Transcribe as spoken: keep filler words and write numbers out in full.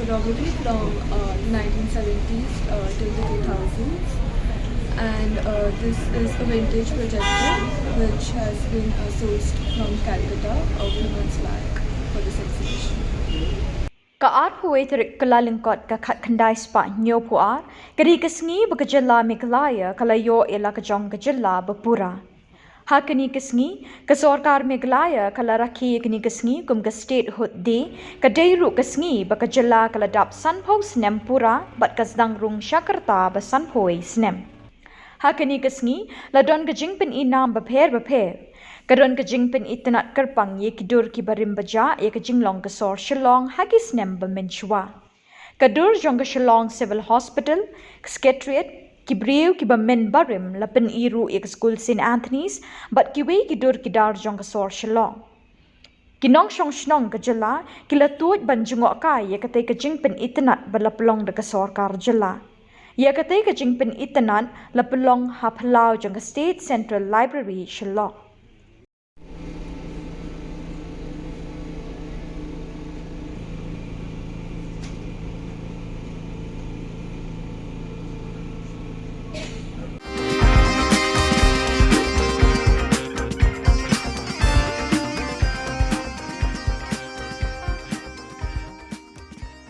Probably from uh, the nineteen seventies uh, till the two thousands, and uh, this is a vintage projector which has been uh, sourced from Calcutta a few months back for this exhibition. Ka arphew wei tarik Kyllalyngkot ka khatkhyndai spah hynñiewphew ar ka dei ka sngi ba ka jylla Meghalaya ka la ïoh ïa la ka jong ka jylla ba pura. Ha kane ka sngi ka sorkar Meghalaya ka la rakhe ïa kane ka sngi kum ka Statehood Day, ka dei ruh ka sngi ba ka jylla ka la dap sanphew snem pura bad ka sdang rung sha ka rta ba sanphew wei snem. Ha kane ka sngi la don ka jingpyni nam bapher bapher. Ka don ka jingpyni tynnad kyrpang ïa ki dur kiba rim ba jah ïa ka jinglong ka sor Shillong ha ki snem ba mynshuwa. Ka dur jong ka Shillong Civil Hospital, ka Secretariat, ki briew kiba myn barim, la pyni ruh ïa ka skul Saint Anthony's bad kiwei ki dur ki dar jong ka sor Shillong. Ki nongshong shnong ka jylla ki la tuid ban jngohkai ïa katei ka jingpyni tynnad ba la pynlong da ka sorkar jylla. Ïa katei ka jingpyni tynnad la pynlong ha phyllaw jong ka State Central Library, Shillong.